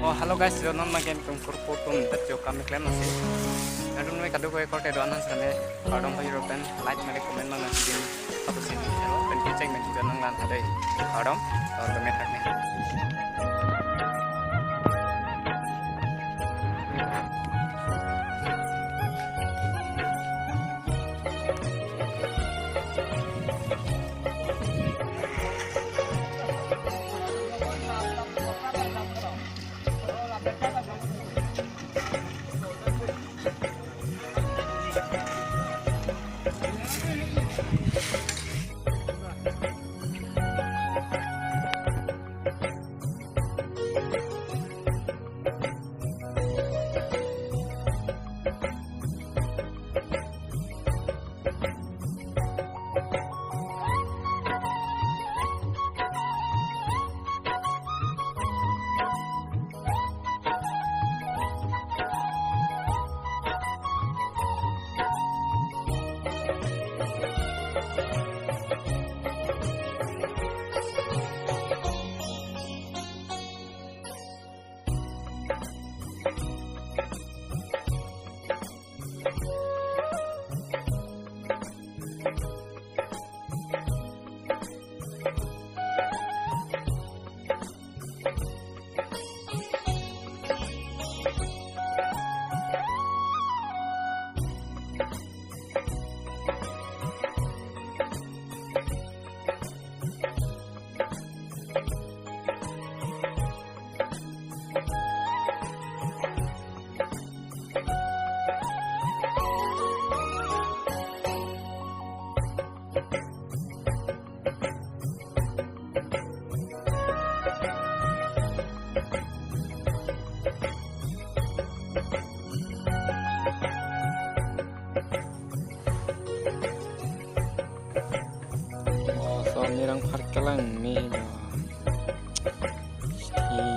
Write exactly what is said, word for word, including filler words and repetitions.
Oh, hello guys, jo non magen tum kurpo tum det jo kam klem nasi. Adun me kadokave korte do-an han sene kardom pajirlo pen like mane comment mane din satu sini. Pen kecek men jo nang lan tadi kardom or kemet hakne. Oh, so nirang park kelang ni jo. Hi.